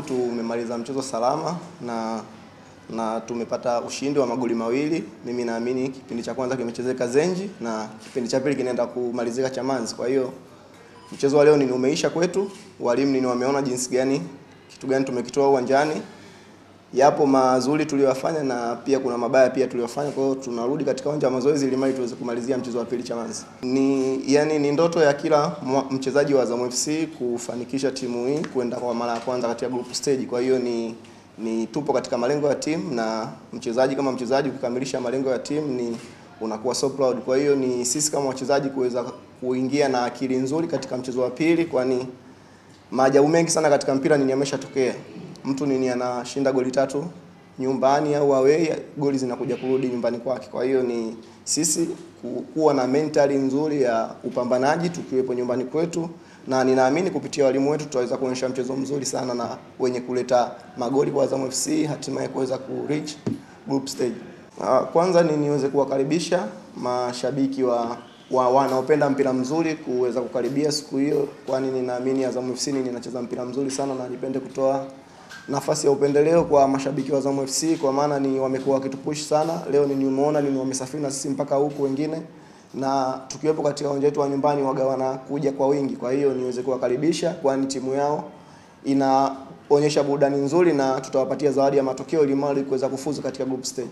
Tumemaliza mchezo salama na tumepata ushindi wa magoli mawili. Mimi naamini kipindi cha kwanza kimechezeka Zenji na kipindi cha pili kinaenda kumalizika Chamanzi. Kwa hiyo mchezo wa leo ni umeisha kwetu. Walimu ni wameona jinsi gani, kitu gani tumekitoa uwanjani. Yapo mazuri tuliyofanya na pia kuna mabaya pia tuliyofanya. Kwa hiyo tunarudi katika uwanja wa mazoezi ili mali tuweze kumalizia mchezo wa pili Chamanzi. Ni ndoto ya kila mchezaji wa Azam FC kufanikisha timu hii kwenda kwa mara ya kwanza katika group stage. Kwa hiyo ni tupo katika malengo ya timu, na mchezaji kama mchezaji ukikamilisha malengo ya timu ni unakuwa so proud. Kwa hiyo ni sisi kama wachezaji kuweza kuingia na akili nzuri katika mchezo wa pili, kwani maajabu mengi sana katika mpira ni yameshatokea. Mtu nini anashinda goli 3 nyumbani au away, goli zinakuja kurudi nyumbani kwake. Kwa hiyo ni sisi kuwa na mentali nzuri ya upambanaji tukiwepo nyumbani kwetu, na ninaamini kupitia walimu wetu tutaweza kuonyesha mchezo mzuri sana na wenye kuleta magoli kwa Azam FC, hatimaye kuweza ku reach group stage. Kwanza ni niweze kuwakaribisha mashabiki wa wanaopenda mpira mzuri kuweza kukaribia siku hiyo, kwani ninaamini Azam FC ninacheza mpira mzuri sana, na nipende kutoa nafasi ya upendeleo kwa mashabiki wa Azam FC, kwa maana ni wamekuwa wakitupush sana. Leo ni nimeona ni wamesafiri na sisi mpaka huku wengine, na tukiwepo katika uwanja wetu wa nyumbani waga wanakuja kwa wingi. Kwa hiyo niweze kuwakaribisha, kwani timu yao inaonyesha burudani nzuri na tutawapatia zawadi ya matokeo ili mali kuweza kufuzu katika group stage.